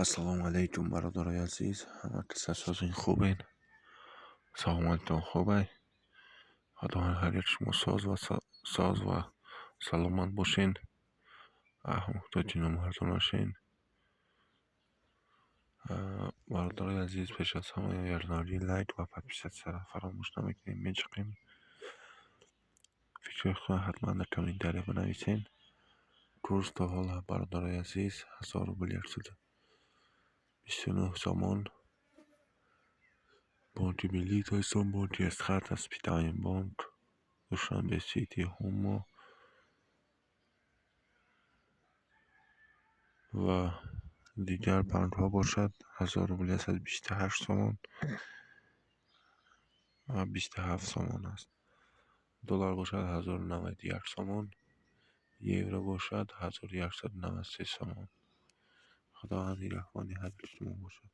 Ассалому алайкум, бародарои азиз, ҳама каса созин, хубен, саломатитон хубай. Худованд ҳар як шумо соз ва саломат бошен, муҳтоҷи номардон нашен. Бародарои азиз, пеш аз ҳама ярнорӣ лайк ва подписатсияро фаромӯш намекунем, мечиқем. Фикри худро ҳатман дар комментария бинависен. Курс то ҳол, бародарои азиз, 1000 рубл 129 сомон. Бонки Миллии Тоҷикистон, бонки Эсхат, Аспитаин бонк, Душанбе Сити, Ҳумо ва дигар бонкҳо бошад, 1000 рубл 128 сомон ва 27 сомон аст. Доллар бошад 1091 сомон, евро бошад 1193 сомон. Худованд нигаҳбони ҳар яки шумо бошад.